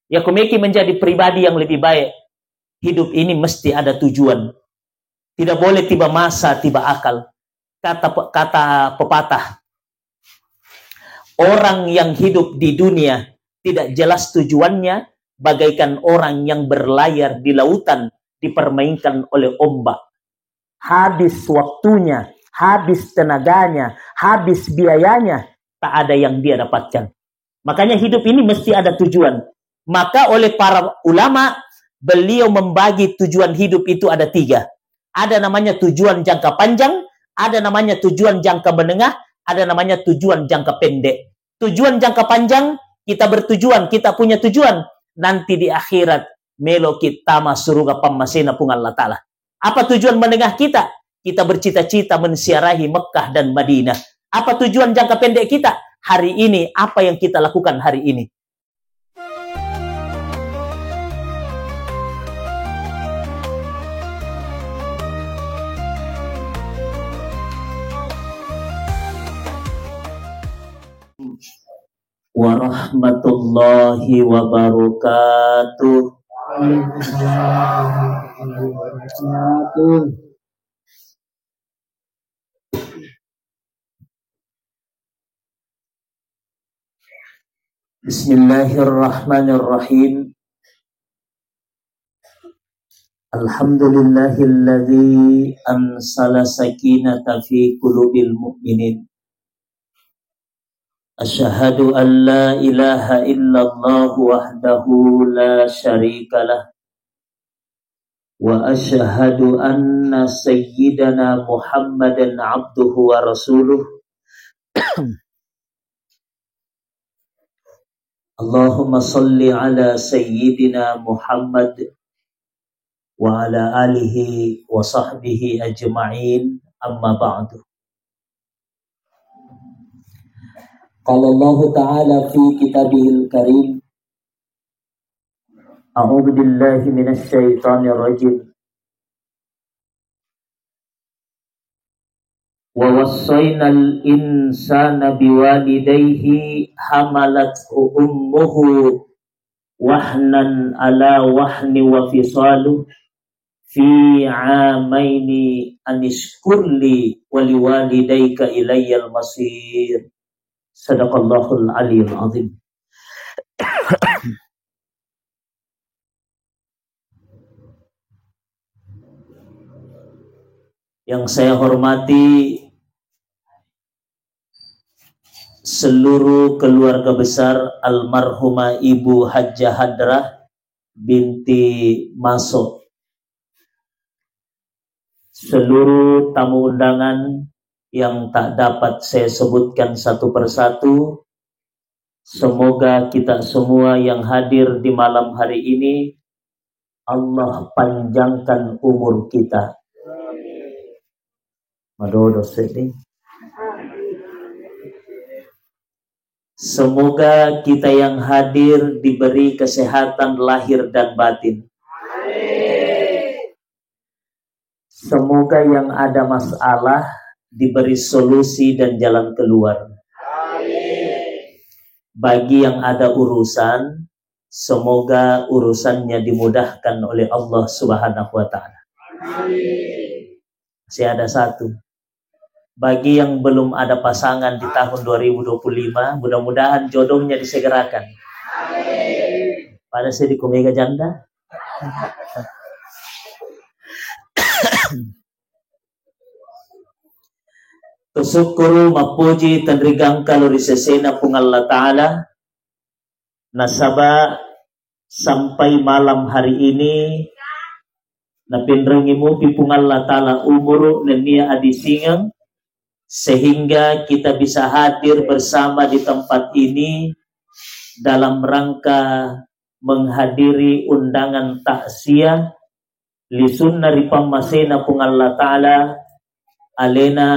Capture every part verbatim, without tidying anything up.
Ya, kumeki menjadi pribadi yang lebih baik. Hidup ini mesti ada tujuan. Tidak boleh tiba masa, tiba akal. Kata pe-, kata pepatah, orang yang hidup di dunia tidak jelas tujuannya, bagaikan orang yang berlayar di lautan dipermainkan oleh ombak. Habis waktunya, habis tenaganya, habis biayanya, tak ada yang dia dapatkan. Makanya hidup ini mesti ada tujuan. Maka oleh para ulama, beliau membagi tujuan hidup itu ada tiga. Ada namanya tujuan jangka panjang, ada namanya tujuan jangka menengah, ada namanya tujuan jangka pendek. Tujuan jangka panjang, kita bertujuan, kita punya tujuan. Nanti di akhirat, melo kita masuk surga pammasena Puang Allah Ta'ala. Apa tujuan menengah kita? Kita bercita-cita menziarahi Mekah dan Madinah. Apa tujuan jangka pendek kita? Hari ini, apa yang kita lakukan hari ini? Warahmatullahi wabarakatuh. Waalaikumsalam warahmatullahi wabarakatuh. Bismillahirrahmanirrahim. Alhamdulillahilladzi ansala sakinata fi qulubil mu'minin. Asyhadu an la ilaha illallah wahdahu la syarika lah. Wa asyhadu anna sayyidana Muhammadan abduhu wa rasuluh. Allahumma salli ala sayyidina Muhammad wa ala alihi wa sahbihi ajma'in, amma ba'du. Qala Allahu ta'ala fi kitabihil karim, a'udzu billahi minasy syaithanir rajim. Wa wassainal insana biwalidayhi hamalathu ummuhu wahnan ala wahni wa fisaluhu fi amaini anishkur li wa liwalidayka ilayyal masir. Sadaqallahul aliyul azim. Yang saya hormati seluruh keluarga besar almarhumah Ibu Hajjah Hadrah binti Maso, seluruh tamu undangan yang tak dapat saya sebutkan satu persatu, semoga kita semua yang hadir di malam hari ini, Allah panjangkan umur kita. Madodo sedih. Semoga kita yang hadir diberi kesehatan lahir dan batin. Semoga yang ada masalah diberi solusi dan jalan keluar. Bagi yang ada urusan, semoga urusannya dimudahkan oleh Allah Subhanahu wa Ta'ala. Masih ada satu. Bagi yang belum ada pasangan di tahun dua ribu dua puluh lima, mudah-mudahan jodohnya disegerakan. Pada seddi ko mega janda. Tusukkuru, mappuji, tenrigangka lo ri sesena Puang Allah Ta'ala, nasaba sampai malam hari ini, napinrengngi mupi Puang Allah Ta'ala umuru nennia adisingeng, sehingga kita bisa hadir bersama di tempat ini dalam rangka menghadiri undangan takziah lisunna ripammasena Puang Allah Ta'ala, alena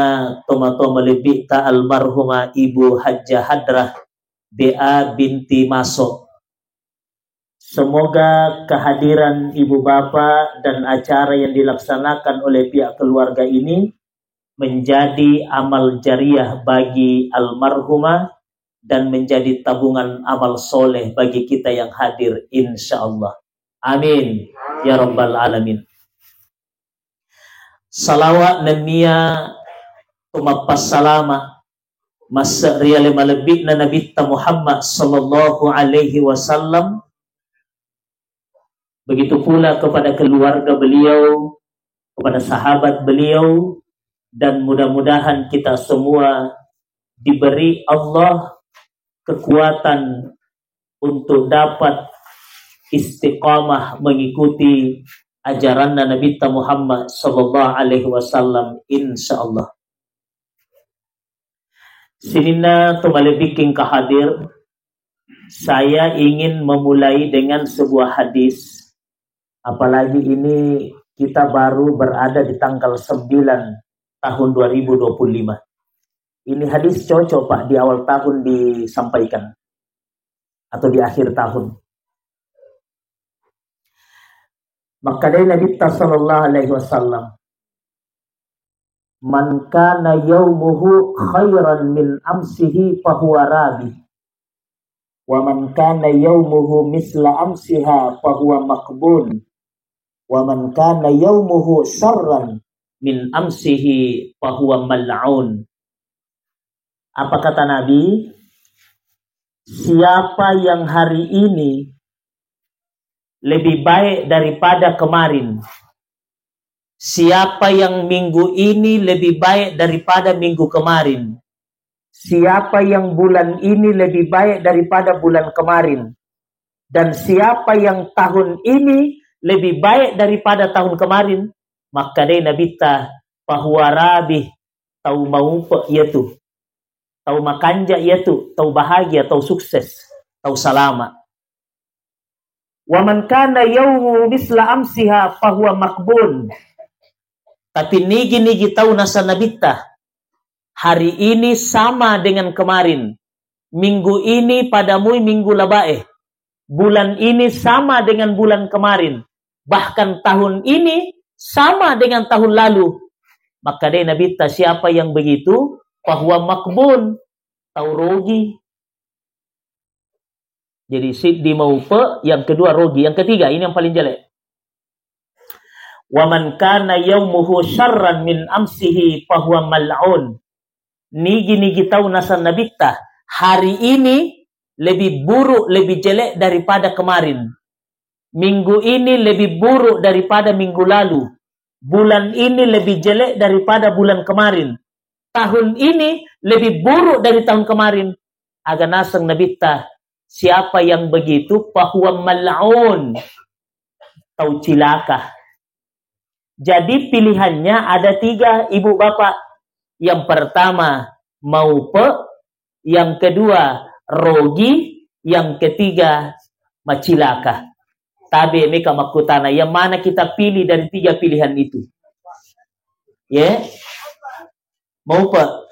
tomatoa malebbi'ta almarhumah Ibu Hajjah Hadrah B A binti Maso. Semoga kehadiran Ibu Bapak dan acara yang dilaksanakan oleh pihak keluarga ini menjadi amal jariah bagi almarhumah dan menjadi tabungan amal soleh bagi kita yang hadir, insya Allah. Amin ya rabbal alamin. Salawat nennia tumappassalama masse ri ale malebbi'na Nabitta Muhammad sallallahu alaihi wasallam, begitu pula kepada keluarga beliau, kepada sahabat beliau, dan mudah-mudahan kita semua diberi Allah kekuatan untuk dapat istiqamah mengikuti ajaranna Nabitta Muhammad sallallahu alaihi wasallam, insya Allah. Sininna to malebbi'na engka hadir, saya ingin memulai dengan sebuah hadis, apalagi ini kita baru berada di tanggal sembilan tahun dua ribu dua puluh lima. Ini hadis cocok, Pak, di awal tahun disampaikan atau di akhir tahun. Makkedai Nabitta sallallahu alaihi wasallam, "Man kana yaumuhu khairan min amsihi fahuwa rabih. Wa man kana yaumuhu misla amsiha fahuwa maqbun. Wa man kana yaumuhu syarran min amsihi fahuwa mal'un." Apa kata Nabi? Siapa yang hari ini lebih baik daripada kemarin, siapa yang minggu ini lebih baik daripada minggu kemarin, siapa yang bulan ini lebih baik daripada bulan kemarin, dan siapa yang tahun ini lebih baik daripada tahun kemarin, makkedai Nabitta, fahuwa rabih, tau maupe iyatu, tau makanja iyatu, tau bahagia, tau sukses, tau salama. Wa man kana yaumu misla amsiha fahuwa makbun. Tapi nigi-nigi tau nasa Nabitta, hari ini sama dengan kemarin, minggu ini padamui minggu labae, bulan ini sama dengan bulan kemarin, bahkan tahun ini sama dengan tahun lalu. Makkedai Nabitta, siapa yang begitu, fahuwa makbun, tau rogi. Jadi, siddi maupe, yang kedua rogi, yang ketiga, ini yang paling jelek. Wa man kana yaumuhu syarran min amsihi fahuwa mal'un. Nigi-nigi tau nasa Nabitta, hari ini lebih buruk, lebih jelek daripada kemarin. Minggu ini lebih buruk daripada minggu lalu. Bulan ini lebih jelek daripada bulan kemarin. Tahun ini lebih buruk dari tahun kemarin. Aga naseng Nabitta, siapa yang begitu, fahuwa mal'un. Tau cilaka. Jadi pilihannya ada tiga, Ibu Bapak. Yang pertama, maupe. Yang kedua, rogi. Yang ketiga, macilaka. Tabe meka makkutana, yang mana kita pilih dari tiga pilihan itu? Ye? Maupe.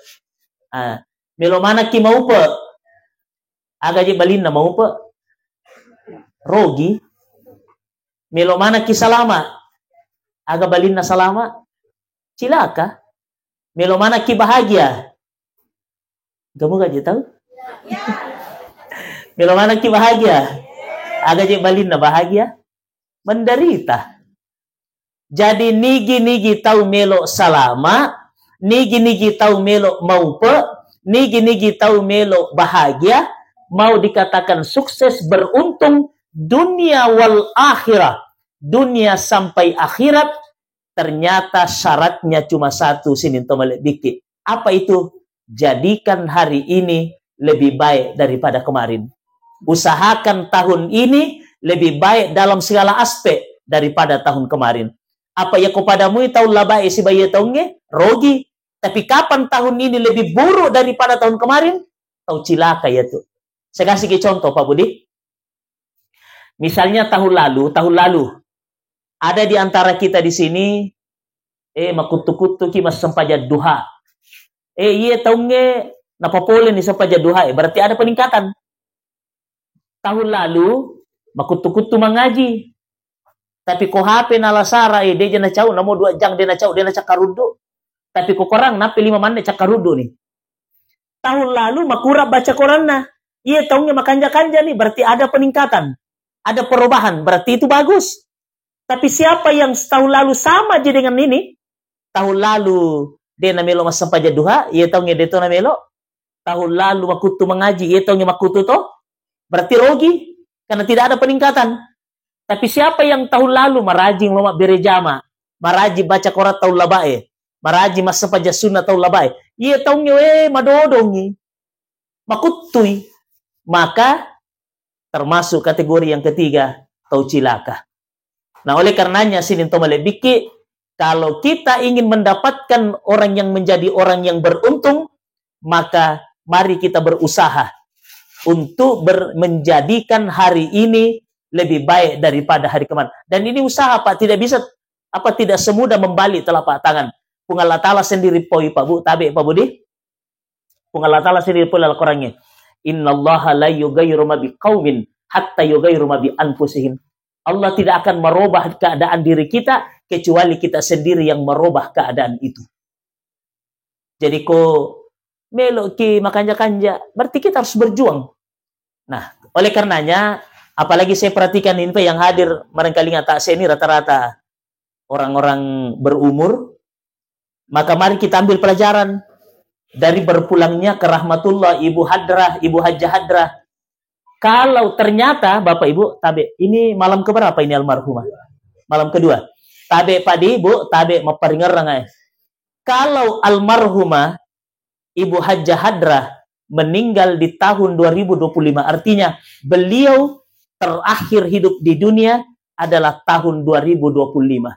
Ah, melo manakki maupe? Aga je balinna maupe? Rogi. Melo manakki salama? Aga balinna salama? Cilaka. Melo manakki bahagia? Kamu gak je tahu? Melo manakki bahagia? Aga je balinna bahagia? Menderita. Jadi nigi-nigi tau melo salama, nigi-nigi tau melo maupe, nigi-nigi tau melo bahagia, mau dikatakan sukses, beruntung dunia wal akhirah, dunia sampai akhirat, ternyata syaratnya cuma satu, sininto malebbikki. Apa itu? Jadikan hari ini lebih baik daripada kemarin. Usahakan tahun ini lebih baik dalam segala aspek daripada tahun kemarin. Apa ya ko padamui tahun labai sibawa taungnge, rogi. Tapi kapan tahun ini lebih buruk daripada tahun kemarin, tau cilaka ya tu. Saya kasih contoh, Pak Budi. Misalnya tahun lalu, tahun lalu, ada di antara kita di sini, eh, makuttu-kuttuki massempajang duha. Eh, iya taungnge napapoleni sempajang duha, eh, berarti ada peningkatan. Tahun lalu, makuttu-kuttu mangaji. Tapi ko H P nalasara, eh, deja nacau, namo dua jang de nacau, de nacakkaruddu. Tapi ko korang, nappe lima manne cakkaruddu ni. tahun lalu makurang baca Quranna. Iya, tahunnya makanja-kanja nih, berarti ada peningkatan. Ada perubahan, berarti itu bagus. Tapi siapa yang tahun lalu sama aja dengan ini, tahun lalu dia namelo massempajang duha, iya tahunnya dia to namelo. Tahun lalu makuttu mengaji, iya tahunnya makuttu to. Berarti rugi, karena tidak ada peningkatan. Tapi siapa yang tahun lalu marajing lo mabbere jama, marajing baca Quran tahun labae, marajing massempajang sunnah tahun labae, iya tahunnya, eh, madodongi, makuttui, maka termasuk kategori yang ketiga, tau cilaka. Nah, oleh karenanya, sining to malebbikki, kalau kita ingin mendapatkan orang yang menjadi orang yang beruntung, maka mari kita berusaha untuk ber-, menjadikan hari ini lebih baik daripada hari kemarin. Dan ini usaha, Pak, tidak bisa, apa, tidak semudah membalik telapak tangan. Pung Allah Ta'ala sendiri poi, Pak Bu, tabe, Pak Budi. Pung Allah Ta'ala sendiri poi laleng Qurannya. Innallaha la yughayyiru ma biqaumin hatta yughayyiru ma bi anfusihim. Allah tidak akan merubah keadaan diri kita kecuali kita sendiri yang merubah keadaan itu. Jadi ko meloki makanja-kanja, berarti kita harus berjuang. Nah, oleh karenanya, apalagi saya perhatikan ini, Pak, yang hadir barangkali nggak tak saya ini rata-rata orang-orang berumur, maka mari kita ambil pelajaran dari berpulangnya ke Rahmatullah, Ibu Hadrah, Ibu Hajjah Hadrah. Kalau ternyata, Bapak Ibu, tabe, ini malam keberapa ini almarhumah? Malam kedua. Tabe padi, Bu, tabe mapparingerrang, eh. Kalau almarhumah Ibu Hajjah Hadrah meninggal di tahun dua ribu dua puluh lima, artinya beliau terakhir hidup di dunia adalah tahun dua ribu dua puluh lima.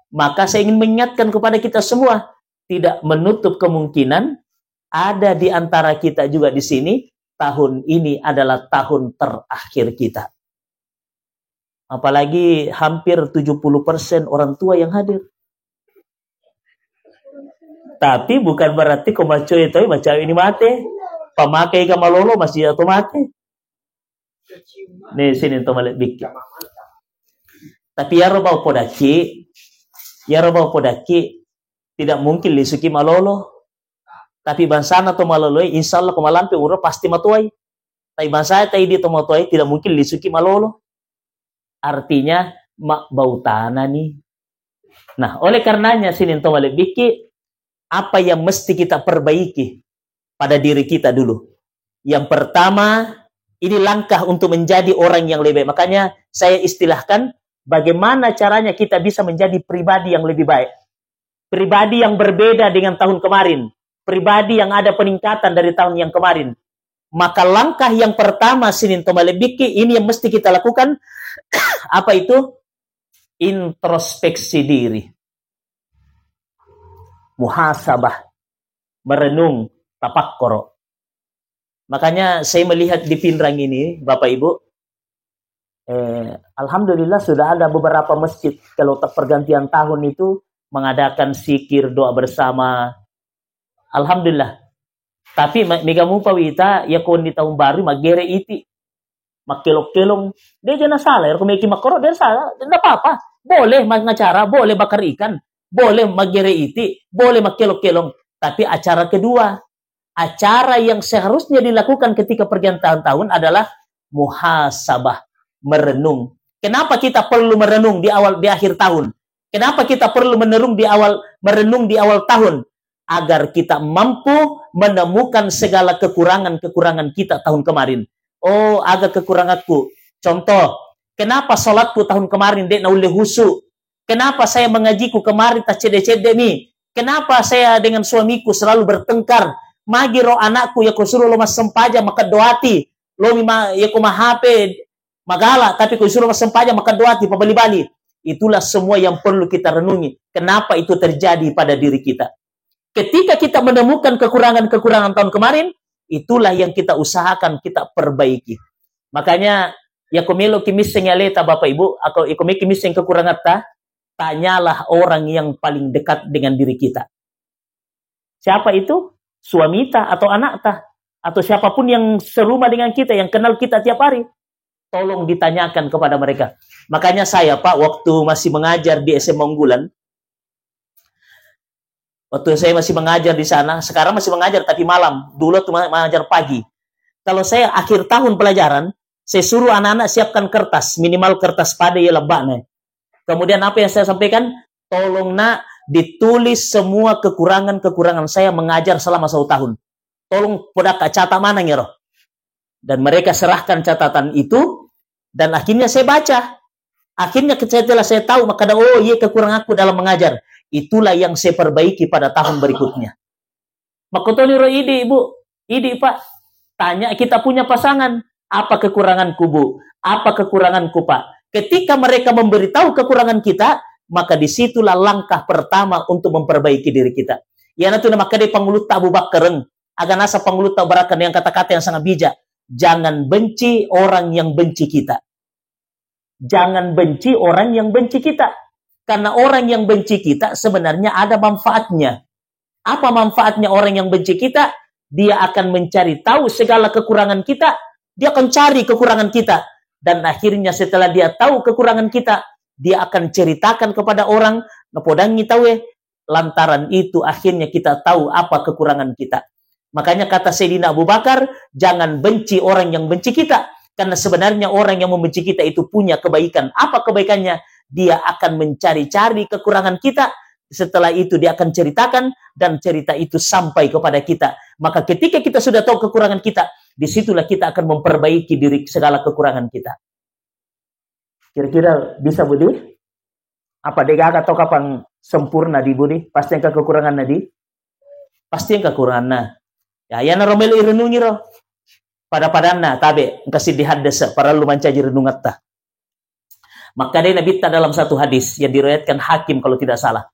Maka saya ingin mengingatkan kepada kita semua, tidak menutup kemungkinan ada di antara kita juga di sini, tahun ini adalah tahun terakhir kita. Apalagi hampir tujuh puluh persen orang tua yang hadir. Tapi bukan berarti ko macoe toi, macawe ni mate. Pamakai ga malolo, masih atau mate. Nih, sining to malebbikki. Tapi yaro bau podakki, yaro bau podakki, tidak mungkin lisuki malolo. Tapi bangsana to maloloe, insya Allah ko malampe umur pasti matuai. Tapi bangsa tai di to matuai tidak mungkin lisuki malolo. Artinya, mabbau tanani. Nah, oleh karenanya, sining to malebbikki, apa yang mesti kita perbaiki pada diri kita dulu? Yang pertama, ini langkah untuk menjadi orang yang lebih baik. Makanya saya istilahkan, bagaimana caranya kita bisa menjadi pribadi yang lebih baik. Pribadi yang berbeda dengan tahun kemarin. Pribadi yang ada peningkatan dari tahun yang kemarin. Maka langkah yang pertama, sining to malebbikki, ini yang mesti kita lakukan. Apa itu? Introspeksi diri. Muhasabah. Merenung, tapakkoro. Makanya saya melihat di Pinrang ini, Bapak Ibu, eh, alhamdulillah sudah ada beberapa masjid kalau tak pergantian tahun itu mengadakan zikir, doa bersama. Alhamdulillah. Tapi ma-, mega mupa wita, ya ko wenni tahun baru, maggere iti. Makkelong-kelong. Dia jangan salah, ya, ko meki makkoro, dia salah. Tidak apa-apa. Boleh mangacara, boleh bakar ikan, boleh maggere iti, boleh makkelong-kelong. Tapi acara kedua, acara yang seharusnya dilakukan ketika pergantian tahun adalah muhasabah, merenung. Kenapa kita perlu merenung di awal, di akhir tahun? Kenapa kita perlu menerung di awal, merenung di awal tahun? Agar kita mampu menemukan segala kekurangan-kekurangan kita tahun kemarin. Oh, aga kekuranganku. Contoh, kenapa sholatku tahun kemarin dek naulle husu? Kenapa saya mengajiku kemarin tak cedde-cedde mi? Kenapa saya dengan suamiku selalu bertengkar? Magi ro anakku, ya ko suruh lo massempajang, makeddo ati. Lo mi ma-, ya ko mahape, magala, tapi ko suruh massempajang, makeddo ati, pabali-bali. Itulah semua yang perlu kita renungi. Kenapa itu terjadi pada diri kita? Ketika kita menemukan kekurangan-kekurangan tahun kemarin, itulah yang kita usahakan kita perbaiki. Makanya, ya ko meloki misseng aleta Bapak Ibu, atau ya ko meloki misseng kekurangatta, tanyalah orang yang paling dekat dengan diri kita. Siapa itu? Suamita atau anakta, atau siapapun yang serumah dengan kita, yang kenal kita tiap hari. Tolong ditanyakan kepada mereka. Makanya saya, Pak, waktu masih mengajar di S M A unggulan, Waktu saya masih mengajar di sana, sekarang masih mengajar tapi malam. Dulu tuh ma-, mengajar pagi. Kalau saya akhir tahun pelajaran, saya suruh anak-anak siapkan kertas, minimal kertas pada ya lebbakna. Kemudian apa yang saya sampaikan? Tolong nak, ditulis semua kekurangan-kekurangan saya mengajar selama satu tahun. Tolong podakka catat maneng ero. Dan mereka serahkan catatan itu, dan akhirnya saya baca. Akhirnya setelah saya tahu, maka ada, oh iya, kekuranganku dalam mengajar. Itulah yang saya perbaiki pada tahun berikutnya. Makkotoni ro idi, Bu. Idi, Pak. Tanya kita punya pasangan, apa kekuranganku, Bu? Apa kekuranganku, Pak? Ketika mereka memberitahu kekurangan kita, maka disitulah langkah pertama untuk memperbaiki diri kita. Iyanatu namakkeda pangulutta Abu Bakar, aga nasa pangulutta Abu Bakar yang kata-kata yang sangat bijak. Jangan benci orang yang benci kita. Jangan benci orang yang benci kita. Karena orang yang benci kita sebenarnya ada manfaatnya. Apa manfaatnya orang yang benci kita? Dia akan mencari tahu segala kekurangan kita. Dia akan cari kekurangan kita. Dan akhirnya setelah dia tahu kekurangan kita, dia akan ceritakan kepada orang, napodangi tauwe, lantaran itu akhirnya kita tahu apa kekurangan kita. Makanya kata Sayyidina Abu Bakar, jangan benci orang yang benci kita. Karena sebenarnya orang yang membenci kita itu punya kebaikan. Apa kebaikannya? Dia akan mencari-cari kekurangan kita. Setelah itu dia akan ceritakan dan cerita itu sampai kepada kita. Maka ketika kita sudah tahu kekurangan kita, disitulah kita akan memperbaiki diri segala kekurangan kita. Kira-kira bisa, Budi? Apa degaga to kapang sempurna di, Budi? Pasti engka kekuranganna di? Pasti engka kekuranganna. Ya, iyanaro melo irenungi ro. Pada-padanna, tabe, engka siddi haddese, parellu mancaji renungatta. Makkadai Nabitta dalam satu hadis yang diriwayatkan Hakim kalau tidak salah.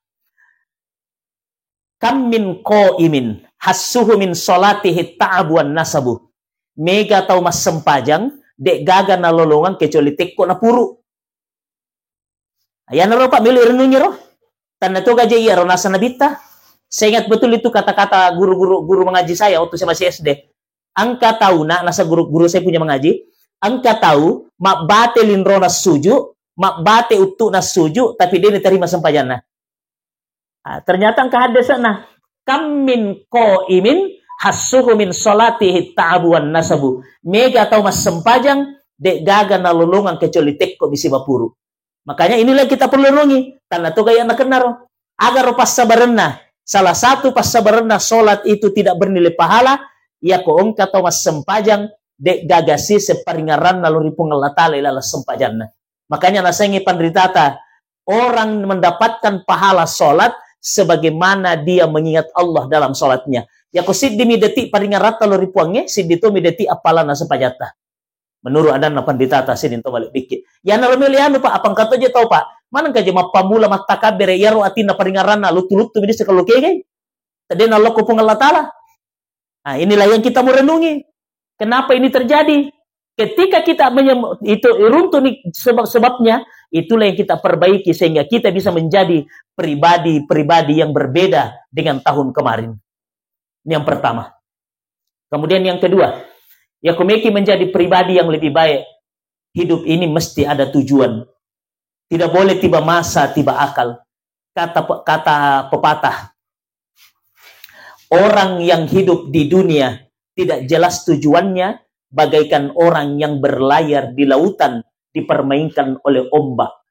Kam min qaimin hassuhu min salatihi ta'abu wan nasabu. Mega tau massempajang, de gaga nalolongang kecuali tekko napuru. Iyanaro, Pak, melo irenungi ro. Tanna toga je iyaro nasa Nabitta. Saya ingat betul itu kata-kata guru-guru, guru mengaji saya waktu saya masih S D. Engka tau, nak, nasa guru, guru saya punya mengaji, engka tau mabbate linrona suju, mabbate uttu'na suju, tapi de naterima sempajanna. Ah, ternyata engka haddese'na. Kam min qaimin hassuhu min salatihi ta'abu wan nasabu. Mega tau massempajang, de gaga nalolongang kecuali tekko bisi bapuru. Makanya inilah kita perlu renungi. Tanna toga iya nakennaro. Agaro passabarenna. Salah satu passabarenna salat itu tidak bernilai pahala, yako engka tau massempajang, de gaga sise paringaranna lo ri Puang Allah Ta'ala ilalang sempajanna. Makanya nasengi panritata, orang mendapatkan pahala salat sebagaimana dia mengingat Allah dalam salatnya. Yako siddimi detik paringaratta lo ri Puangnge, siddi tomi detik appalana sempajatta. Menurut adanna panditata, sining to bale bikki. Iyanaro melo anu, Pak, apa engka to je tau, Pak. Maneng ka je mappamula mattakabbere, iyaro atinna paringaranna luttu-luttu mi disse kello kegai. Tedde nallokko Puang Allah Ta'ala. Nah, inilah yang kita mau renungi. Kenapa ini terjadi? Ketika kita menyem-, itu runtuh nih sebab-sebabnya, itulah yang kita perbaiki sehingga kita bisa menjadi pribadi-pribadi yang berbeda dengan tahun kemarin. Ini yang pertama. Kemudian yang kedua, ya, kumeki menjadi pribadi yang lebih baik. Hidup ini mesti ada tujuan. Tidak boleh tiba masa, tiba akal. Kata pe-, kata pepatah, orang yang hidup di dunia tidak jelas tujuannya, bagaikan orang yang berlayar di lautan dipermainkan oleh ombak.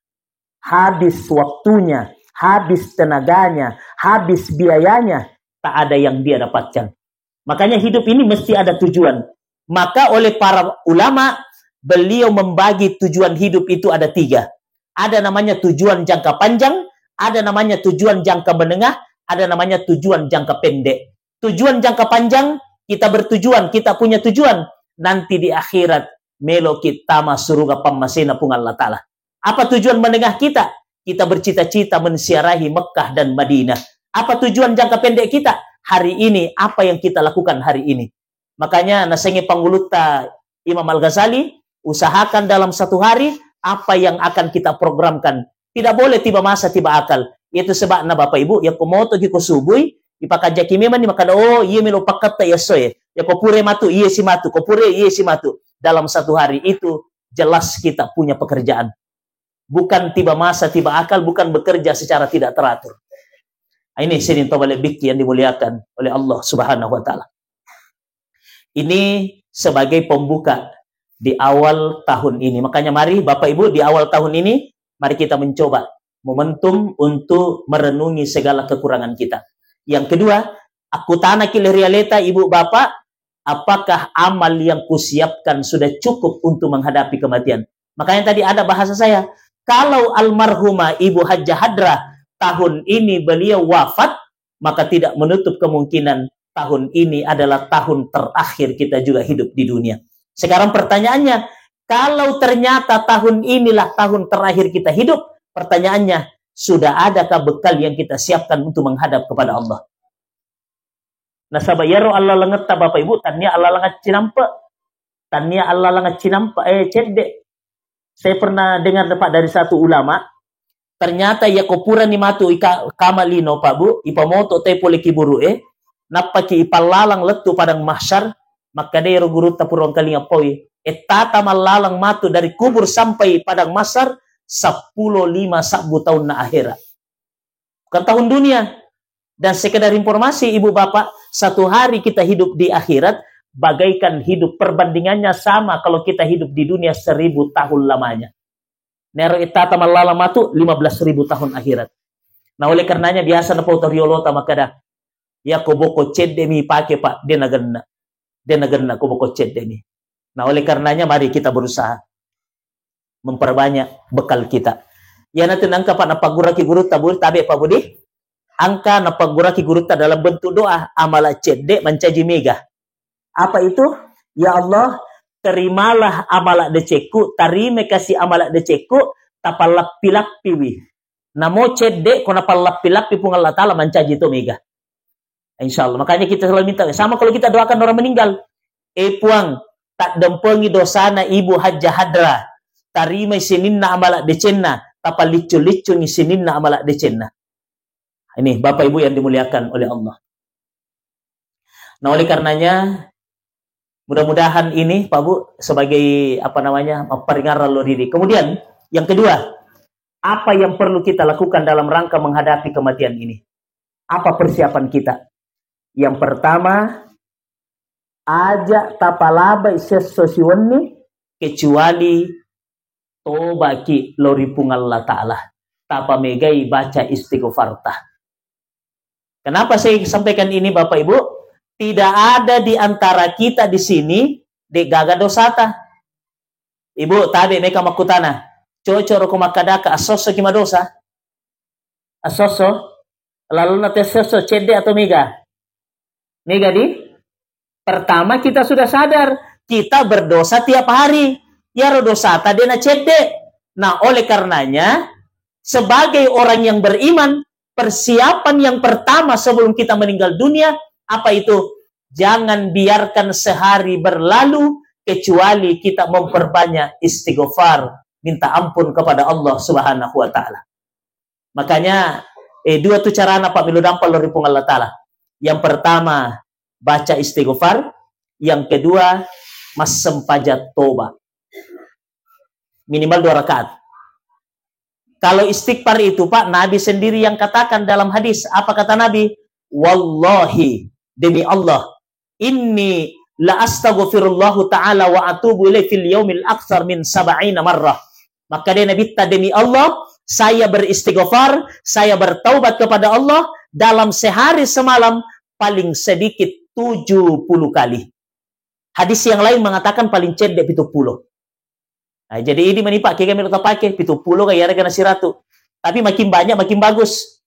Habis waktunya, habis tenaganya, habis biayanya, tak ada yang dia dapatkan. Makanya hidup ini mesti ada tujuan. Maka oleh para ulama, beliau membagi tujuan hidup itu ada tiga. Ada namanya tujuan jangka panjang, ada namanya tujuan jangka menengah, ada namanya tujuan jangka pendek. Tujuan jangka panjang, kita bertujuan, kita punya tujuan. Nanti di akhirat, melo kita tama suruga pammasena Puang Allah Ta'ala. Apa tujuan menengah kita? Kita bercita-cita menziarahi Mekah dan Madinah. Apa tujuan jangka pendek kita? Hari ini, apa yang kita lakukan hari ini? Makanya, nasengi pangulutta Imam Al-Ghazali, usahakan dalam satu hari, apa yang akan kita programkan. Tidak boleh tiba masa, tiba akal. Itu sebabna, Bapak Ibu, ya, ko moto ki ko subui, ipakajaki memang ni makkada, oh, iya melo pakketta ya soe. Ya, ko pure matu, iya si matu, ko pure, iya si matu. Dalam satu hari itu, jelas kita punya pekerjaan. Bukan tiba masa, tiba akal, bukan bekerja secara tidak teratur. Ini sining tau malebbikki yang dimuliakan oleh Allah Subhanahu wa Ta'ala. Ini sebagai pembuka di awal tahun ini. Makanya mari Bapak Ibu, di awal tahun ini, mari kita mencoba momentum untuk merenungi segala kekurangan kita. Yang kedua, akkutanaki le ri aleta, Ibu Bapak, apakah amal yang kusiapkan sudah cukup untuk menghadapi kematian? Makanya tadi ada bahasa saya, kalau almarhumah Ibu Hajjah Hadrah tahun ini beliau wafat, maka tidak menutup kemungkinan tahun ini adalah tahun terakhir kita juga hidup di dunia. Sekarang pertanyaannya, kalau ternyata tahun inilah tahun terakhir kita hidup, pertanyaannya, sudah adakah bekal yang kita siapkan untuk menghadap kepada Allah? Nasaba iyaro allalengetta, Bapak Ibu, tannia allaleng cinampe. Tannia allaleng cinampe, eh, cedde. Saya pernah dengar, Pak, dari satu ulama, ternyata iya ko purani matu ika-, kama lino, Pak Bu, ipamoto te pole kiburu e, nappaki ipallalang lettu padang mahsyar, makkeda ero gurutta pura engkalinga poi, ettata mallalang matu dari kubur sampai padang mahsyar, seppulo lima sabbu taunna akhera. Bukan tahun dunia. Dan sekedar informasi, Ibu Bapak, satu hari kita hidup di akhirat bagaikan hidup, perbandingannya sama kalau kita hidup di dunia seribu tahun lamanya. Nero ittata mallala matu lima belas ribu tahun akhirat. Nah, oleh karenanya biasa napau to riolota makkeda, "Ya ko boko cedde mi pake, Pak, de nagenna." De nagenna ko boko cedde mi. Nah, oleh karenanya mari kita berusaha memperbanyak bekal kita. Iyanatu engka, Pak, napagguraki gurutta, Bu, tabe, Pak Budi. Engka napagguraki gurutta dalam bentuk doa, amala cedde mancaji mega. Apa itu? Ya Allah, terimalah amala decekku, tarime kasih amala decekku, tapallappi-lappiwi. Namo cedde ko napallappi-lappi Puang Allah Taala mancaji to mega. Insya Allah. Makanya kita selalu minta. Sama kalau kita doakan orang meninggal. Eh Puang, taddempengi dosana Ibu Hajjah Hadra. Tarimai sininna amala decenna. Tapaliccu-liccungi sininna amala decenna. Ini Bapak Ibu yang dimuliakan oleh Allah. Nah, oleh karenanya, mudah-mudahan ini, Pak Bu, sebagai, apa namanya, mapparingarrang lo diri. Kemudian, yang kedua, apa yang perlu kita lakukan dalam rangka menghadapi kematian ini? Apa persiapan kita? Yang pertama, aja tapalabai sesso siwenni kecuali tobaki lo ri Puang Allah Taala. Tapamegai baca istighfarta. Kenapa saya sampaikan ini, Bapak Ibu? Tidak ada di antara kita di sini de gaga dosata. Ibu, tabe meka makkutana. Cocoro ko makkadaka, asosso ki madosa? Asosso? Lalona te asosso, cedde atau mega? Mega di? Pertama, kita sudah sadar, kita berdosa tiap hari. Yaro dosata de na cedde. Nah, oleh karenanya, sebagai orang yang beriman, persiapan yang pertama sebelum kita meninggal dunia, apa itu? Jangan biarkan sehari berlalu kecuali kita memperbanyak istighfar, minta ampun kepada Allah Subhanahu wa Ta'ala. Makanya, eh, dua tu carana, Pak, melo dampa lo ri Puang Allah Taala. Yang pertama, baca istighfar. Yang kedua, massempajang toba. Minimal dua rakaat. Kalau istighfar itu, Pak, Nabi sendiri yang katakan dalam hadis. Apa kata Nabi? "Wallahi, demi Allah, inni la astaghfirullahu ta'ala wa atubu ilaih fil yaumil aktsar min sab'ina marrah." Maka dia Nabi, "Demi Allah, saya beristighfar, saya bertaubat kepada Allah dalam sehari semalam paling sedikit tujuh puluh kali." Hadis yang lain mengatakan paling cedde pitu pulo. Nah, jadi ini menipa kega melo tapake, pitu pulo ga iyarega na siratu. Tapi makin banyak, makin bagus.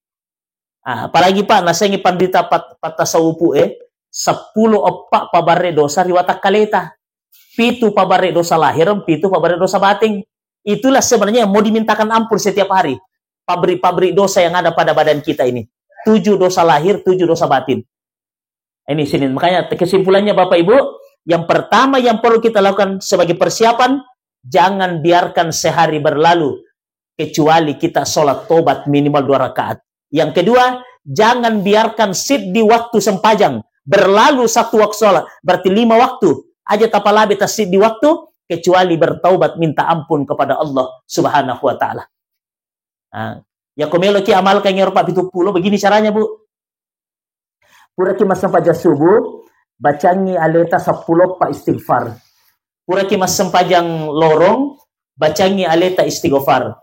Ah, apalagi, Pak, nasengi pandita pat-, pattasawufu, eh, seppulo eppa pabarre dosa ri watakkaleta. Pitu pabarre dosa lahir, pitu pabarre dosa batin. Itulah sebenarnya yang mau dimintakan ampun setiap hari. Pabrik-pabrik dosa yang ada pada badan kita ini. Tujuh dosa lahir, tujuh dosa batin. Ini sini. Makanya kesimpulannya, Bapak Ibu, yang pertama yang perlu kita lakukan sebagai persiapan, jangan biarkan sehari berlalu kecuali kita sholat tobat minimal dua rakaat. Yang kedua, jangan biarkan siddi waktu sempajang berlalu satu waktu sholat, berarti lima waktu aja tapalabe ta siddi waktu kecuali bertaubat minta ampun kepada Allah Subhanahu wa Ta'ala. Ah, ya ko meloki amalkan iyaro, Pak, pitu pulo, begini caranya, Bu. Puraki massempajang subuh, bacangngi aleta seppulo eppa istighfar. Puraki massempajang lorong, bacangngi aleta istighfar.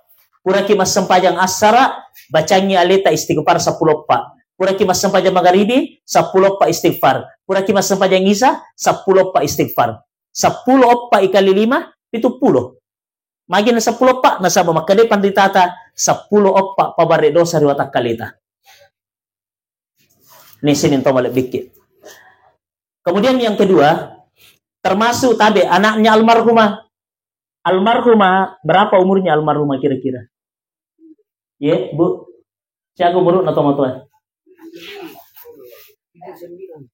Puraki massempajang assara, bacangngi aleta istighfar seppulo eppa. Puraki massempajang magaribi, seppulo eppa istighfar. Puraki massempajang isa, seppulo eppa istighfar. Seppulo eppa ikali lima, pitu pulo. Magi na seppulo eppa, nasaba makkeda panritata, seppulo eppa pabare dosa ri watakkaleta. Ni sining to malebbikki. Kemudian yang kedua, termasuk tabe anaknya almarhumah. Almarhumah, berapa umurnya almarhumah kira-kira? Ye, Bu. Siaga umurna tomatoa?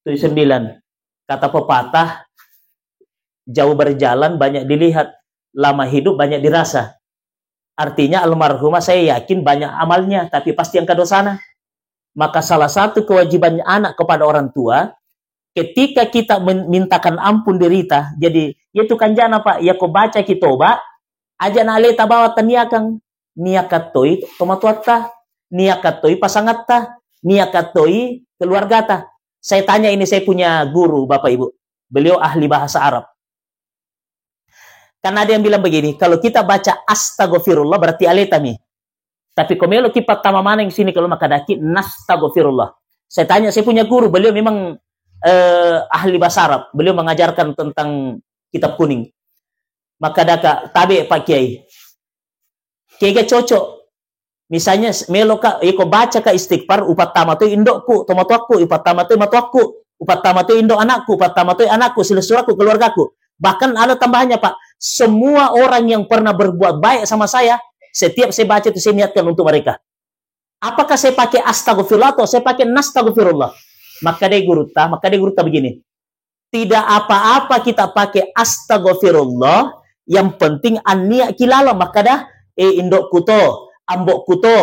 Tujuh sembilan. Kata pepatah, jauh berjalan banyak dilihat, lama hidup banyak dirasa. Artinya almarhumah saya yakin banyak amalnya, tapi pasti engka dosana. Maka salah satu kewajiban anak kepada orang tua, ketika kita men-, mintakan ampun dirita, jadi, ya tukang jana, Pak, ya ko baca ki toba, aja na aleta bawa taniakang, niakan toi tomatuatta, niakan toi pasangatta, niakan toi keluargata. Saya tanya ini saya punya guru, Bapak Ibu. Beliau ahli bahasa Arab. Karena ada yang bilang begini, kalau kita baca astagfirullah berarti aletami. Tapi ko melo ki pattama maneng sini kalau makadaki nastagfirullah. Saya tanya saya punya guru, beliau memang eh, ahli bahasa Arab. Beliau mengajarkan tentang kitab kuning. Makadaka tabe Pak Kiai. Kega cocok. Misalnya s-, melo ka, iko baca ka istighfar, upattama toi indokku, tomatoakku, upattama toi matoakku, upattama toi indok anakku, upattama toi anakku, silessurakku, keluargaku. Bahkan ada tambahannya, Pak. Semua orang yang pernah berbuat baik sama saya, setiap saya baca itu saya niatkan untuk mereka. Apakah saya pakai astagfirullah atau saya pakai nastagfirullah? Maka deh gurutta, maka deh gurutta begini. Tidak apa-apa kita pakai astagfirullah, yang penting anniat kilaleng makkada, eh, indokku to, ambokku to,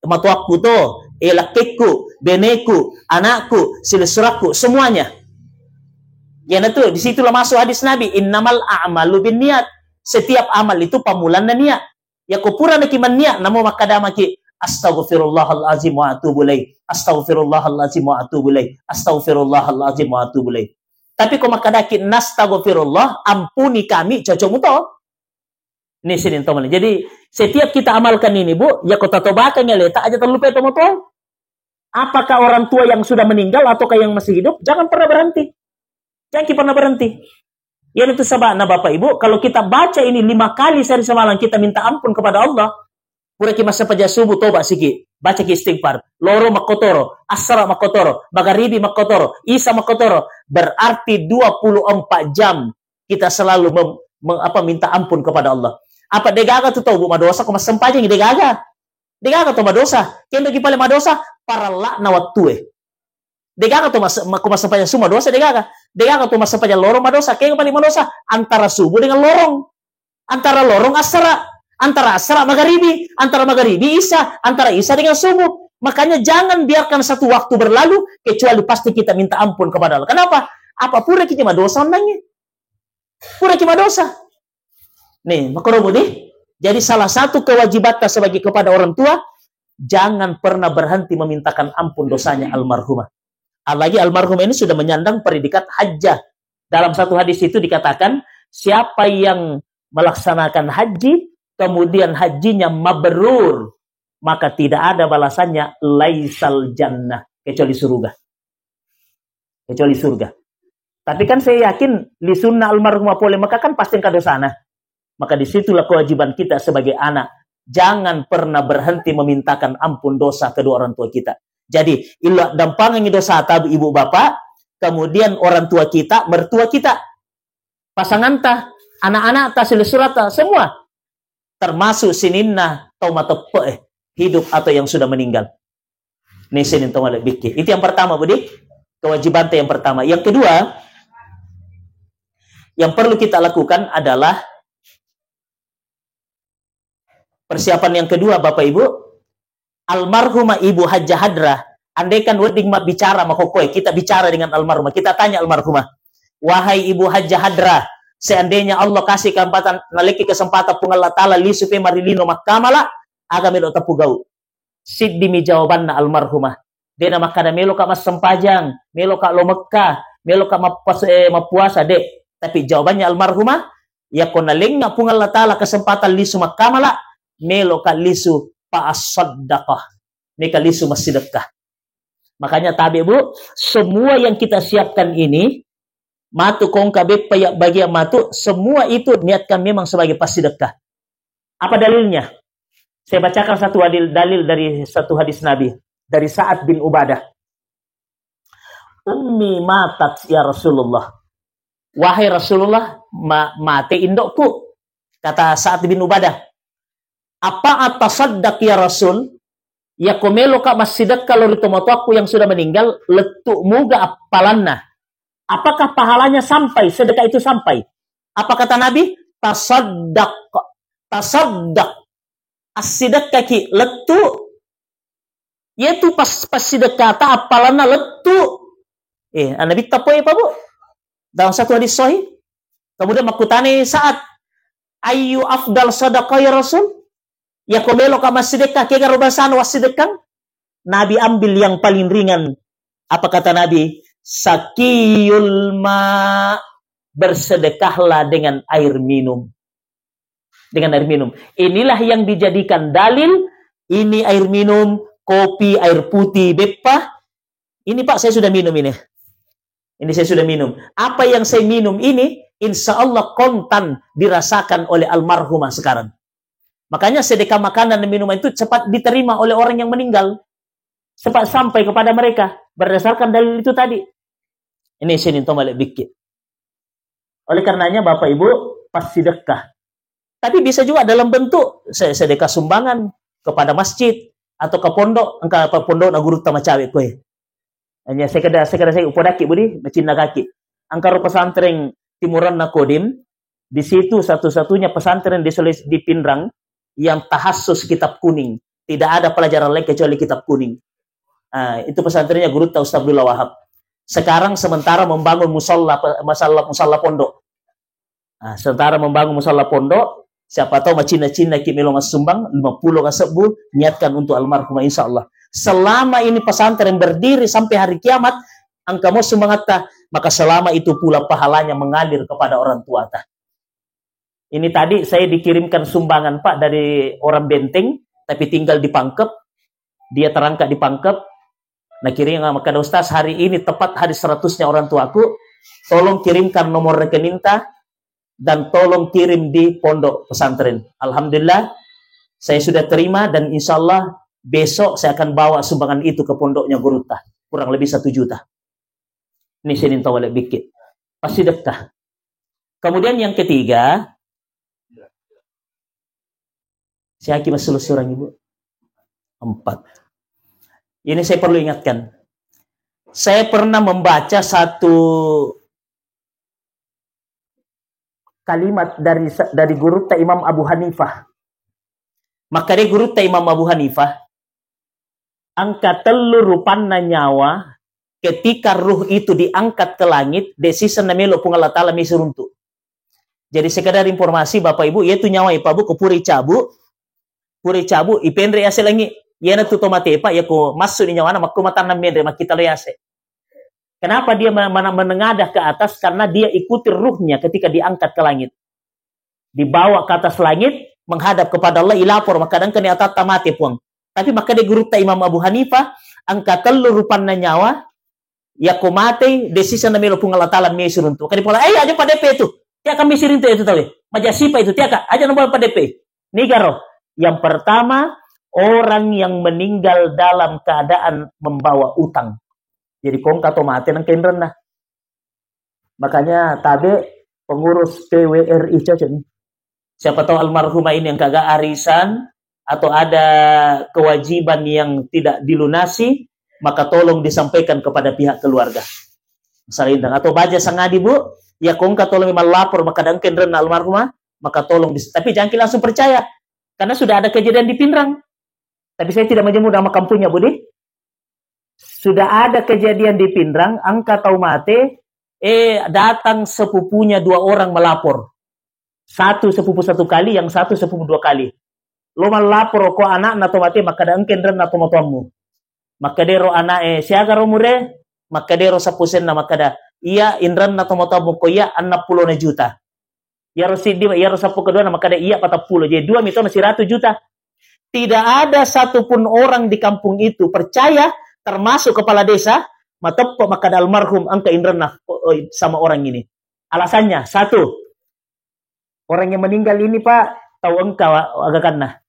matoakku to, eh, lakkekku, beneku, anakku, silessurakku, semuanya. Iyanatu, disitulah masuk hadis Nabi, "Innamal a'malu binniyat." Setiap amal itu pamulanna niat. Yako pura naki manniat, namo makkadamaki, "Astaghfirullahalazim wa atubu ilaih. Astaghfirullahalazim wa atubu ilaih. Astaghfirullahalazim wa atubu ilaih." Tapi ko makkadaki, "Nastaghfirullah, ampuni kami," cocok muto. Ini sini, teman. Jadi, setiap kita amalkan ini, Bu, yako tatobakang ya leta aja terlupa itu muto. Apakah orang tua yang sudah meninggal ataukah yang masih hidup? Jangan pernah berhenti. Jangan pernah berhenti. Iyanatu saba'na, Bapak Ibu, kalau kita baca ini lima kali sehari semalam, kita minta ampun kepada Allah. Puraki massempajang subuh, toba siki, baca ki istighfar. Loro makkotoro, assara makkotoro, magaribi makkotoro, isa makkotoro. Berarti dua puluh empat jam kita selalu mem-, mem-, apa, minta ampun kepada Allah. Apa degaga tu tau, Bu, madosa ko massempajang, degaga. Degaga to madosa. Kendoki paling madosa, paralla'na wattue. Degaga to mas-, ma-, ko massempajang subuh madosa, degaga. Degaga to massempajang loro madosa, kenga paling madosa antara subuh dengan lorong. Antara lorong assara, antara assara magaribi, antara magaribi isa, antara isa dengan subuh. Makanya jangan biarkan satu waktu berlalu kecuali pasti kita minta ampun kepada Allah. Kenapa? Apa pura kita madosa onnangnge? Pura kita madosa. Nih, makorobu nih. Jadi salah satu kewajibatta sebagai kepada orang tua, jangan pernah berhenti memintakan ampun dosanya almarhumah. Apalagi almarhumah ini sudah menyandang predikat hajjah. Dalam satu hadis itu dikatakan, siapa yang melaksanakan haji, kemudian hajinya mabrur, maka tidak ada balasannya laisal jannah, kecuali surga. Kecuali surga. Tapi kan saya yakin, lisunna almarhumah pole Mekah kan pasti engka dosana. Maka disitulah kewajiban kita sebagai anak. Jangan pernah berhenti memintakan ampun dosa kedua orang tua kita. Jadi, illa dampangengi dosata, ibu bapak, kemudian orang tua kita, mertua kita, pasanganta, anak-anakta, silessurata, semua. Termasuk sininna tau mateppe'e, hidup atau yang sudah meninggal. Ini sining tau malebbikki. Itu yang pertama, Budi. Kewajibanta yang pertama. Yang kedua, yang perlu kita lakukan adalah persiapan yang kedua, Bapak Ibu. Almarhumah Ibu Hajjah Hadrah, andaikan wedding mabbicara makokkoe, kita bicara dengan almarhumah, kita tanya almarhumah, "Wahai Ibu Hajjah Hadrah, seandainya Allah kasih kesempatan, nalekki kesempatan Puang Allah Ta'ala lisu pe marilino makkamala, aga melo tapugau?" Siddimi jawabanna almarhumah, De' na makkada meloka massempajang, meloka lo Mekkah, meloka mappas-, eh, mappuasa, de'. Tapi jawabannya almarhumah, yakko nalengnga Puang Allah Ta'ala kesempatan lisu makkamala, meloka lisu fa asaddaqah. Meka lisu massidekka. Makanya tabe, Bu, semua yang kita siapkan ini, matu kongka beppa ya bagian matu, semua itu niatkan memang sebagai passidekka. Apa dalilnya? Saya bacakan satu hadil-, dalil dari satu hadis Nabi, dari Sa'ad bin Ubadah. "Ummi matat ya Rasulullah." "Wahai Rasulullah, ma-, mate indokku." Kata Sa'ad bin Ubadah, "Apa atasaddaq ya Rasul? Yakko meloka massidekka lao ri tomatoakku yang sudah meninggal, lettu muga appalanna. Apakah pahalanya sampai, sedekah itu sampai?" Apa kata Nabi? "Tasaddaq, tasaddaq." Assidekkaki lettu, yaitu pas-, passidekkata appalanna lettu. Eh, Nabi tapoi, Pak, Bu. Dalam satu hadis sahih. Kemudian makkutani Sa'ad, "Ayyu afdal sadaqah ya Rasul?" Yakko meloka massidekka, kegaro basana wassidekkang? Nabi ambil yang paling ringan. Apa kata Nabi? "Sakiyul ma, bersedekahlah dengan air minum." Dengan air minum. Inilah yang dijadikan dalil, ini air minum, kopi, air putih, beppa. Ini, Pak, saya sudah minum ini. Ini saya sudah minum. Apa yang saya minum ini, insya Allah kontan dirasakan oleh almarhumah sekarang. Makanya sedekah makanan dan minuman itu cepat diterima oleh orang yang meninggal. Cepat sampai kepada mereka berdasarkan dalil itu tadi. Ini sini to malebbikki. Oleh karenanya, Bapak Ibu, passidekka. Tapi bisa juga dalam bentuk se-, sedekah sumbangan kepada masjid atau ke pondok, engka apa pondok na guru tama cawe koe. Hanya sekedar, sekedar saya upodaki, Budi, macinna kaki. Engka ro pesantren Timuranna Kodim, di situ satu-satunya pesantren di Sulawesi, di Pinrang yang tahassus kitab kuning. Tidak ada pelajaran lain kecuali kitab kuning. Ah, itu pesantrennya gurutta Ustaz Abdullah Wahab. Sekarang sementara membangun musalla, pe-, musalla, musalla pondok. Ah, sementara membangun musalla pondok, siapa tahu macinna-cinna ki melo massumbang, lima puluh ka sebbu, niatkan untuk almarhumah, insya Allah. Selama ini pesantren berdiri sampai hari kiamat, engka mo sumbangatta, maka selama itu pula pahalanya mengalir kepada orang tuata. Ini tadi saya dikirimkan sumbangan, Pak, dari orang Benteng, tapi tinggal di Pangkep. Dia terangkat di Pangkep. Nakirim, makkada, "Ustaz, hari ini tepat hari seratusnya orang tuaku. Tolong kirimkan nomor rekeningta dan tolong kirim di pondok pesantren." Alhamdulillah, saya sudah terima dan insya Allah besok saya akan bawa sumbangan itu ke pondoknya gurutta. Kurang lebih satu juta. Ini sini tahu lebih. Pasti dekkah. Kemudian yang ketiga, siaki masuk surang, Ibu? Empat. Ini saya perlu ingatkan. Saya pernah membaca satu kalimat dari, dari gurutta Imam Abu Hanifah. Makkeda gurutta Imam Abu Hanifah, engka tellu rupanna nyawa, ketika ruh itu diangkat ke langit, de' siseng namelo Puang Allah Ta'ala misi runtu. Jadi sekedar informasi Bapak Ibu, yaitu nyawa ipabu ko pura icabu, pura icabu, ipenre yase langi. Yana tu to mate, Pak, yako masuk di nyawana, makko matanna menre, makkita lo yase. Kenapa dia me-, mana-, menengadah ke atas? Karena dia ikuti ruhnya ketika diangkat ke langit. Dibawa ke atas langit, menghadap kepada Allah, ilapor, makkada engka ni atatta mate, Puang. Tapi makkeda gurutta Imam Abu Hanifah, engka tellu rupanna nyawa, yako matei, de' siseng namelo Puang Allah Ta'ala misi runtu. Kadi pola, eh, aja padepe itu. Tiaka misi runtu itu tawe. Majasipa itu, tiaka, aja nambah padepe. Nigaro. Yang pertama, orang yang meninggal dalam keadaan membawa utang. Jadi, kongka to mate nang kenrenna. Makanya tabe pengurus P W R I cocok nih. Siapa tahu almarhumah ini yang kagak arisan atau ada kewajiban yang tidak dilunasi, maka tolong disampaikan kepada pihak keluarga. Salintang. Atau baja sangadi, Bu, ya kongka tolong melapor, maka dangken renna almarhumah, maka tolong dis-, tapi jangan langsung percaya. Karena sudah ada kejadian di Pinrang. Tapi saya tidak menyebut nama kampungnya, Bu, di. Sudah ada kejadian di Pinrang, engka tau mate, eh, datang sepupunya dua orang melapor. Satu sepupu satu kali, yang satu sepupu dua kali. Lo melapor ko anakna to mate, makkada engka enrenna tomatoammu. Makkedaro ana'e, "Siaga ro mure?" Makkedaro seppusenna, makkeda, "Iya, inrenna tomatoa mukko iya, enneng pulona juta." Iyaro siddi, iyaro seppu kedua na makkeda, "Iya, patappulo." Jadi dua mitona siratu juta. Tidak ada satupun orang di kampung itu percaya, termasuk kepala desa, mateppa makkeda almarhum engka inrenna, o-, oi, sama orang ini. Alasannya, satu, orang yang meninggal ini, Pak, tau engka wa-, agakanna.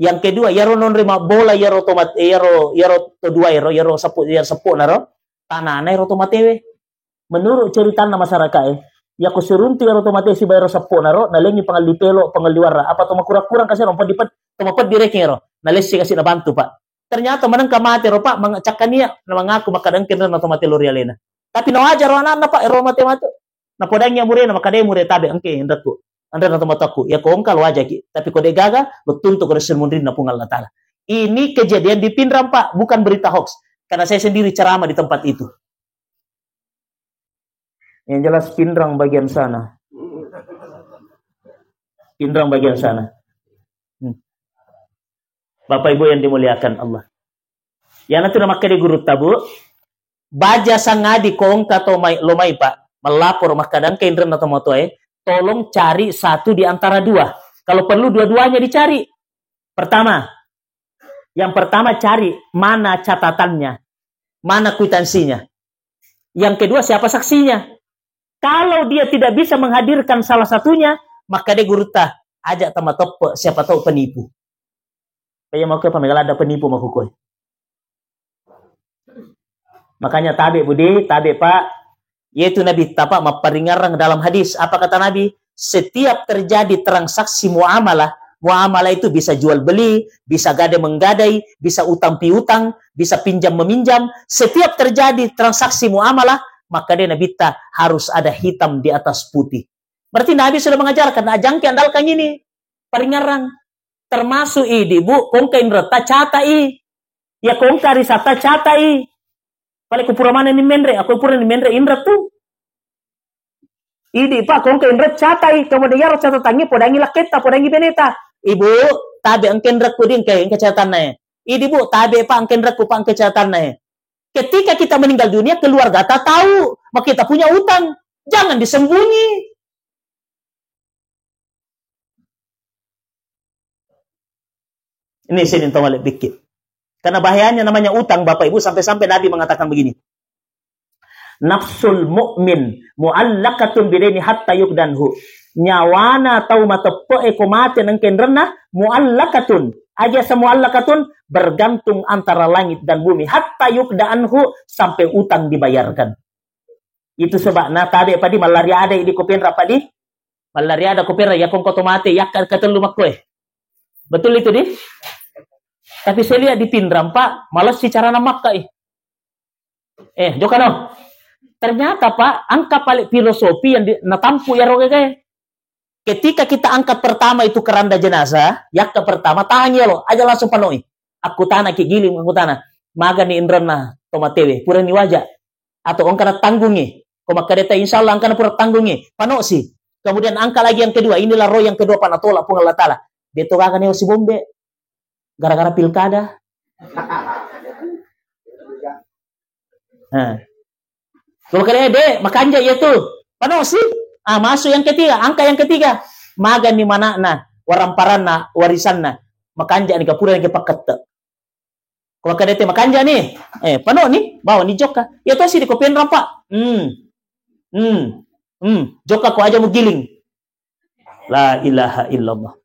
Yang kedua, iyaro nonre mabbola, iyaro tomat-, iyaro, iyaro to dua ero, iyaro seppu, iyaro seppu naro, tanana ero tomatewe. Menurut ceritanna masyarakat e, yako siruntu ero tomate sibawa ero seppu naro, nalengi pangalli pelo, pangalli warra, apa tomakurang-kurang kasi ero, pedi pet-, tomapeddi rekeng ero, nalessi kasi nabantu, Pak. Ternyata manengka mate ro, Pak, mangcakkania, na mangaku makkeda engka inrenna tomate lao ri alena. Tapi nawajar ro anakna, Pak, ero mate-mate. Napodangi amurena, makkeda mure tabe engka inrekku. Anrenna tomatoakku, yako engka lo wajaki. Tapi ko de gaga, lo tuntu ko ri munrinna Puang Allah Taala. Ini kejadian di Pinrang, Pak, bukan berita hoax. Karena saya sendiri ceramah di tempat itu. Yang jelas Pinrang bagian sana. Pinrang bagian sana. Hmm. Bapak Ibu yang dimuliakan Allah. Iyanatu namakkeda gurutta, Bu, baja sangadi ko engka to mai, lo mai, Pak, melapor makkeda engka inrenna tomatoae, tolong cari satu di antara dua. Kalau perlu dua-duanya dicari. Pertama, yang pertama cari mana catatannya, mana kwitansinya. Yang kedua, siapa saksinya? Kalau dia tidak bisa menghadirkan salah satunya, makkeda gurutta, aja tamatoppe, siapa tahu penipu. Kaya mau ke pamegala ada penipu makukoe. Makanya tabe, Budi, tabe, Pak. Yaitu Nabitta, Pak, mapparingerrang dalam hadis. Apa kata Nabi? Setiap terjadi transaksi muamalah, muamalah itu bisa jual beli, bisa gadai menggadai, bisa utang piutang, bisa pinjam meminjam. Setiap terjadi transaksi muamalah, makkeda Nabitta, harus ada hitam di atas putih. Berarti Nabi sudah mengajarkan, ajangki andalkan ini, paringerrang. Termasuk idi, Bu, ko engka inretta catai. Ya ko engka arisata catai. Pale ko pura manenni menre, ako purani menre inre tu. Idi, Pak, ko engka inre catai, kemudian iyaro catatangnge podangi lakketta, podangi beneta. Ibu, tabe engka inrekku di engka, engka catatanna e. Idi, Bu, tabe, Pak, engka inrekku, Pak, engka catatanna e. Ketika kita meninggal dunia, keluarga tak tahu bahwa kita punya utang. Jangan disembunyi. Ini sini tawale pikir. Karena bahayanya namanya utang, Bapak Ibu, sampai-sampai Nabi mengatakan begini. Nafsul mu'min mu'allakatun bidaini hatta yukdanhu. Nyawana tau mateppe'e ko mate nengkenrenna mu'allakatun. Aja sa mu'allakatun, bergantung antara langit dan bumi. Hatta yukda anhu, sampai utang dibayarkan. Itu sebabna tabe padi mallari ada di kopenra padi. Mallari ada kopenra, ya kongko to mate, yakka katellu makkoe. Betul itu, di? Tapi saya lihat di Pinrang, Pak, malas si carana makkai. Eh, jokano. Ternyata, Pak, engka pale filosofi yang di, natampu ya roge. Ketika kita angkat pertama itu keranda jenazah, yakka pertama, tahangi lo, aja langsung panoi. Aku tana ki giling, aku tana. Magani inrenna to matewe, purani waja. Atau engka tanggungi. Ko makkedeta, "Insya Allah engka pura tanggungi." Panosi. Kemudian angka lagi yang kedua, inilah roh yang kedua, Pak, natolak Puang Allah Taala. Dia to gaga neo si bombe. Gara-gara pilkada. Nah. Kalau kalian, "Dek, makanja iya tu." Panosi. Ah, masuk yang ketiga, angka yang ketiga. Magani manakna, waramparanna, warisanna. Makanja ni kapura ni pakkette. Ko makkeda te makanja ni, eh, pano ni, bawa ni jokka. Ya tosi di kopenrang, Pak. Hmm. Hmm. Hmm. Jokka ko aja mugiling. La ilaha illallah.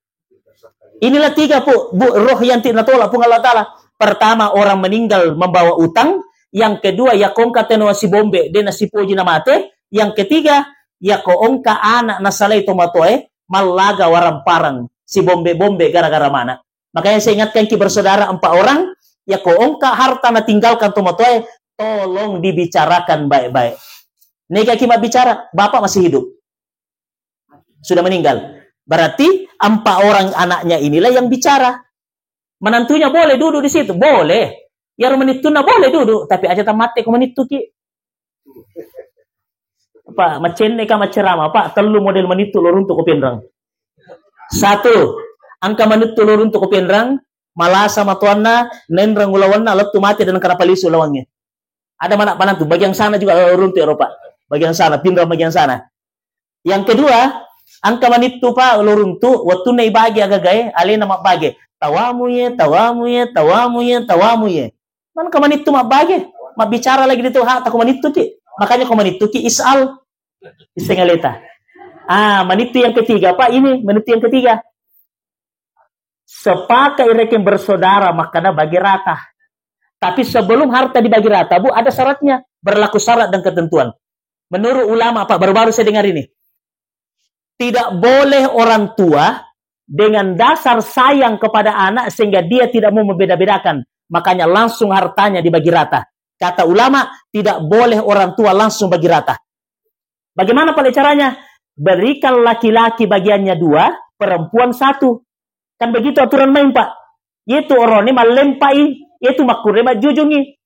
Inilah tiga, Bu, Bu, roh yang tidak tolak Puang Allah Taala. Pertama, orang meninggal membawa utang. Yang kedua, ya kongka tenoa si bombe, dena si poji na mate. Yang ketiga, ya ko ongka anak nasalai tomatoe, mallaga waramparang si bombe-bombe gara-gara mana. Makanya saya ingatkan ki bersaudara empat orang, ya ko ongka harta natinggalkan tomatoe, tolong dibicarakan baik-baik. Nega ki mabbicara, bapak masih hidup. Sudah meninggal. Berarti empat orang anaknya inilah yang bicara. Menantunya boleh duduk di situ, boleh. Ya rumah nituna boleh duduk, tapi aja tamate ko menituki. Pak, macenne ka macerama, Pak, tellu model manittu lo runtu ko penrang. Satu, angka manittu lo runtu ko penrang, malasa matoanna, nenreng ulawanna, lettu mati dan kena palisu ulawangnge. Ada mana panantu, bagian sana juga lo runtu Eropa. Bagian sana, pinrang bagian sana. Yang kedua, engka manittu, Pak, lo runtu, wettunna ibage agagae, alena mabbage. Tawamu ye, tawamu ye, tawamu ye, tawamu ye. Engka manittu mabbage, mabbicara lagi di tu, ha, tako manittu ki. Makanya ko manittu ki is'al. Iseng aleta. Ah, manittu yang ketiga, Pak, ini manittu yang ketiga. Sepakat rekeng bersaudara makkada bagi rata. Tapi sebelum harta dibagi rata, Bu, ada syaratnya. Berlaku syarat dan ketentuan. Menurut ulama, Pak, baru-baru saya dengar ini. Tidak boleh orang tua dengan dasar sayang kepada anak sehingga dia tidak mau membeda-bedakan. Makanya langsung hartanya dibagi rata. Kata ulama, tidak boleh orang tua langsung bagi rata. Bagaimana pale caranya? Berikan laki-laki bagiannya dua, perempuan satu. Kan begitu aturan main, Pak. Yetu orone mallempai, yetu makkurre majjujungi.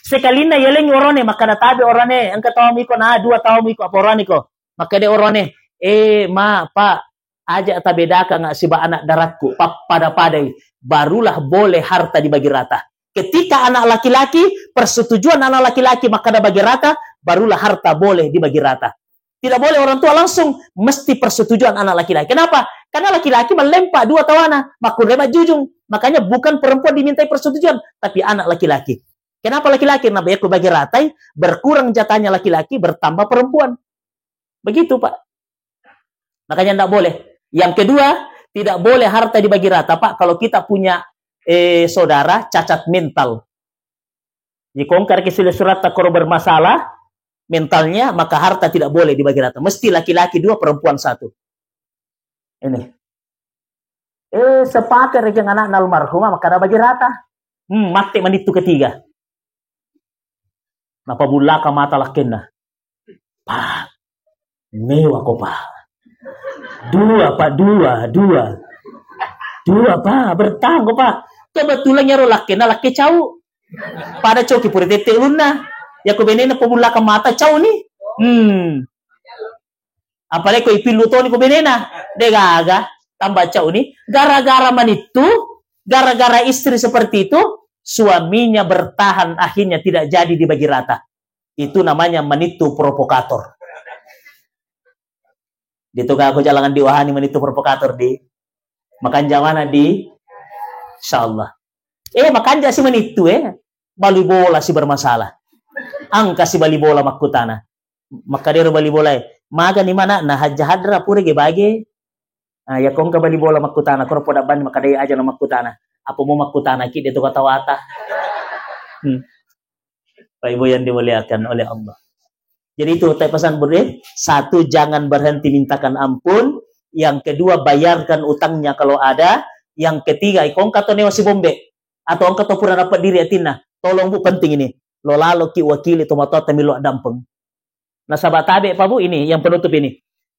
Sekalinna yelengi orone, makkada tabe orone, engka tawamu iko, na dua tawamu iko, apa orone ko? Makkada orone, eh, ma, Pak, aja tabedaka nga siba anak darakku, pappada-padai, barulah boleh harta dibagi rata. Ketika anak laki-laki, persetujuan anak laki-laki makkada bagi rata, barulah harta boleh dibagi rata. Tidak boleh orang tua langsung, mesti persetujuan anak laki-laki. Kenapa? Karena laki-laki melempa dua tawana, makkurre majjujung. Makanya bukan perempuan dimintai persetujuan, tapi anak laki-laki. Kenapa laki-laki? Karena yakko bagi ratai, berkurang jatahnya laki-laki, bertambah perempuan. Begitu, Pak. Makanya ndak boleh. Yang kedua, tidak boleh harta dibagi rata, Pak. Kalau kita punya, eh, saudara cacat mental. Jadi, kongkar ke sila surat takoro bermasalah mentalnya, maka harta tidak boleh dibagi rata. Mesti laki-laki dua, perempuan satu. Ini. Eh, sepakat rekeng anakna almarhumah, makkada bagi rata. Hmm, mate manittu ketiga. Napabullaka mata lakkenna. Pak, mewa ko, Pak. Dua, Pak, dua, dua. Dua, Pak, bertahan ko, Pak. Kebetulan yaro lakkenna lakke cau. Pada coki pura tette ulunna. Yako benena pabullaka mata cau ni. Hmm. Apalagi ko ipillu toni ko benena. De gaga. Tambah cau ni. Gara-gara manittu, gara-gara istri seperti itu, suaminya bertahan, akhirnya tidak jadi dibagi rata. Itu namanya manittu provokator. Di tu aku jalangan diwahani manittu provokator di. Makanja mana di? Insyaallah. Eh, makanja si manittu, eh. Bali bola si bermasalah. Angka si bali bola makkutana. Makkadero bali bola e. Magani mana na hajja hadra pura ge bage. Ah, ya kongka bali bola makkutana, koro poda bani makkadai aja na makkutana. Apa mau makkutana ki de tu kata wata. Hmm. Bapak Ibu yang dimuliakan oleh Allah. Jadi itu saya pesan, Bro, ya. Satu, jangan berhenti mintakan ampun. Yang kedua, bayarkan utangnya kalau ada. Yang ketiga, iko engka to newa si bombe atau engka to pura dapat diri atinna. Tolong, Bu, penting ini. Lo lalo ki wakili to matoatta melo dampeng. Nasaba tabe pa, Bu, ini yang penutup ini.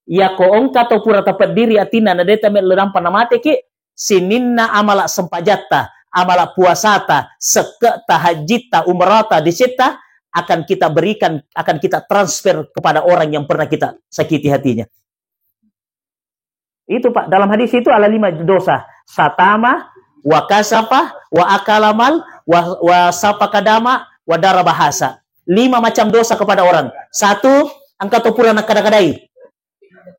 Yako engka to pura tapeddiri atinna na de ta melo dampeng na mate ki, sininna amala sempajatta, amala puasata, sekke'ta, hajjitta, umrata, decetta akan kita berikan, akan kita transfer kepada orang yang pernah kita sakiti hatinya. Itu, Pak, dalam hadis itu ada lima dosa. Satama, wa kasafa, wa akala mal, wa, wa safaka dama, wa daraba hasa. Lima macam dosa kepada orang. Satu, engka to pura nakkada-kadai.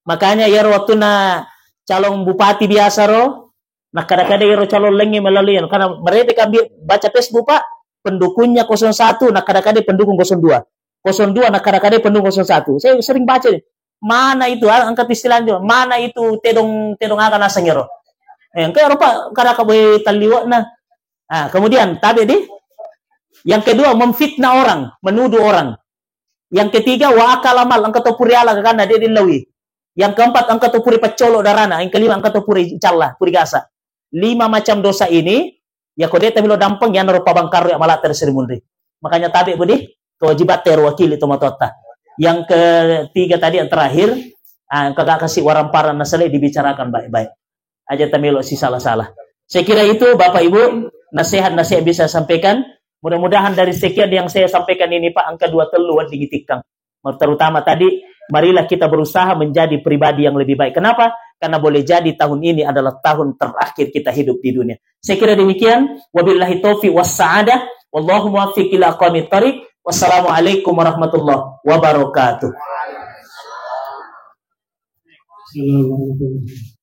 Makanya iyaro wettunna calon bupati biasa ro, nakkada-kadai iyaro calon laingnge melalui anu. Karena mereka kan bi-, baca Facebook, Pak, pendukungnya kosong satu, nakkada-kadai pendukung kosong dua. Kosong dua, nakkada-kadai pendukung kosong satu. Saya sering baca nih. Mana itu, ah, angkat istilah itu. Mana itu tedong, tedong aga naseng iyaro. Eh, engka ero, Pak, kada ka boy talliwakna. Ah, kemudian, tabe di. Yang kedua, memfitnah orang, menuduh orang. Yang ketiga, wa akala mal, engka to pura ala gaganna, de dillaui. Yang keempat, engka to pura paccolo darana. Yang kelima, engka to pura calla, pura gasa. Lima macam dosa ini, ya ko de ta melo dampeng, ya naro pabangkarro ya malata ri seri munri. Makanya tabe budi, kewajiban tero wakili to matoatta. Yang ketiga tadi yang terakhir, ah, engka kasi waramparan nasale dibicarakan baik-baik. Aja ta melo si salah-salah. Saya kira itu, Bapak Ibu, nasihat-nasihat bisa saya sampaikan. Mudah-mudahan dari sekian yang saya sampaikan ini, Pak, angka dua tellu wedding itikkang. Terutama tadi, marilah kita berusaha menjadi pribadi yang lebih baik. Kenapa? karena boleh jadi tahun ini adalah tahun terakhir kita hidup di dunia. Saya kira demikian. Wabillahi taufiq was sa'adah. Wallahu muwaffiq ila aqwamit thariq. Wassalamualaikum warahmatullahi wabarakatuh. Assalamualaikum.